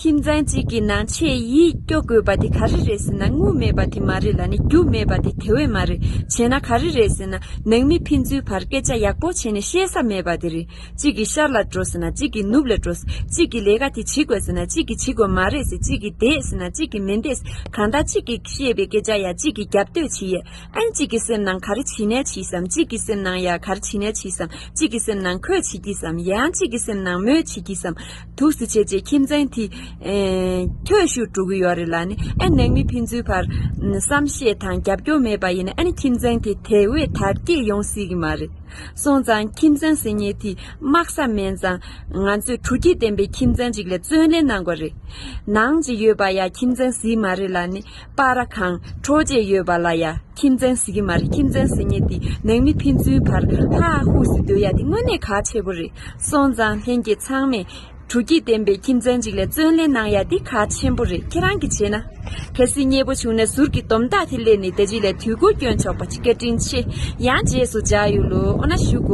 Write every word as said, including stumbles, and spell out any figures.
ཁྱིམ་ཚང་གཅིག་གི་ནང་ཆེས་ཡིད་སྐྱོ་དགོས་པ་དེ་ག་རེ་རེད་ཟེར་ན། དངུལ་མེད་པ་དེ་མ་རེད་ལབ་ནས། རྒྱུ་མེད་པ་དེ་དེ་བས་མ་རེད། བྱས་ན་ག་རེ་རེད་ཟེར་ན། ནང་མི་ཕན་ཚུན་བར་སྐད་ཆ་ཡག་པོ་བྱས་ནས་བཤད་ས་མེད་པ་དེ་རེད། གཅིག་གིས་ཤར་ལ་འགྲོ་ཟེར་ན་གཅིག་གིས་ནུབ་ལ་འགྲོ། གཅིག་གིས་ལས་ཀ་དེ་བྱེད་དགོས་ཟེར་ན་གཅིག་གིས་བྱེད་དགོས་མ་རེད་ཟེར། གཅིག་གིས་བསྡད་ཟེར་ན་གཅིག་གིས་མི་བསྡད། གང་ལྟར་གཅིག་གིས་བཤད་པའི་སྐད་ཆ་ཡ་གཅིག་གིས་རྒྱབ་གཏོད་བྱེད་ཡས། ཨ་ནི་གཅིག་གི་སེམས་ནང་ག་རེ་བྱེད་ནས་བྱེད་བསམ། གཅིག་གི་སེམས་ནང་ཡ་ག་རེ་བྱེད་ནས་བྱེད་བསམ། གཅིག་གི་སེམས་ནང་ཁོས་བྱེད་ཀྱི་བསམ། ཡང་གཅིག་གི་སེམས་ནང་མོས་བྱེད་ཀྱི་བསམ། འདུག་སེ་བྱས་བྱས་ཁྱིམ་ཚང་དེ་ཨེ་འཐུས་ཤོར་འགྲོ་གི་ཡོད་རེད་ལབ་ནས། ཨ་ནི་ནང་མི་ཕན་ཚུན་བར་བསམ་ཤེས་དང་རྒྱབ་སྐྱོར་མེད་པ་ཡིན་ན། ཨ་ནི་ཁྱིམ་ཚང་དེ་དེ་བས་དར་རྒྱས་ཡོང་སྲིད་ཀྱི་མ་རེད། སོང་ཙང་ཁྱིམ་ཚང་ཟེར་མཁན་དེ་དམག་ས་མིན་ཙང་། ང་ཚོས་དྲོ་སྐྱིད་ལྡན་པའི་ཁྱིམ་ཚང་ཅིག་ལ་བརྩོན་ལེན་གནང་དགོས་རེད། ནང་ཅིག་ཡོད་པ་ཡ་ཁྱིམ་ཚང་ཟིག་མ་རེད་ལབ་ནས། པར་གང་འཕྲོག་བྱས་ཡོད་པ་ལ་ཡ་ཁྱིམ་ཚང་ཟེར་གྱི་མ་རེད། ཁྱིམ་ཚང་ཟེར་མཁན་དེ་ནང་མི་ཕན་ཚུན་བར་ཧ་ཧུ་ཟེར་སྡོད་ཡ་དེ་དངོས་གནས་གལ་ཆེ་པོ་རེད། སོང་ཙང་ལྷན་རྒྱས་ཚང་མས་དྲོ་སྐྱིད་ལྡན་པའི་ཁྱིམ་ཚང་ཅིག་ལ་བརྩོན་ལེན་གནང་ཡ་དེ་གལ་ཆེན་པོ་རེད། ཁྱེད་རང་གིས་བྱས་ན། གལ་སྲིད་མཉེས་པོ་བྱུང་ན་ཟུར་གྱི་སྡོམ་རྟགས་དེ་སླེབས་ནས་དེ་རྗེས་ལ་དུས་འགོར་སྐྱོན་ཆོག་པ་ཅིག་བཀའ་དྲིན་ཆེ། ཡང་རྗེས་སུ་མཇལ་ཡོང་ལོ། འོ་ན་བཞུགས་གོ།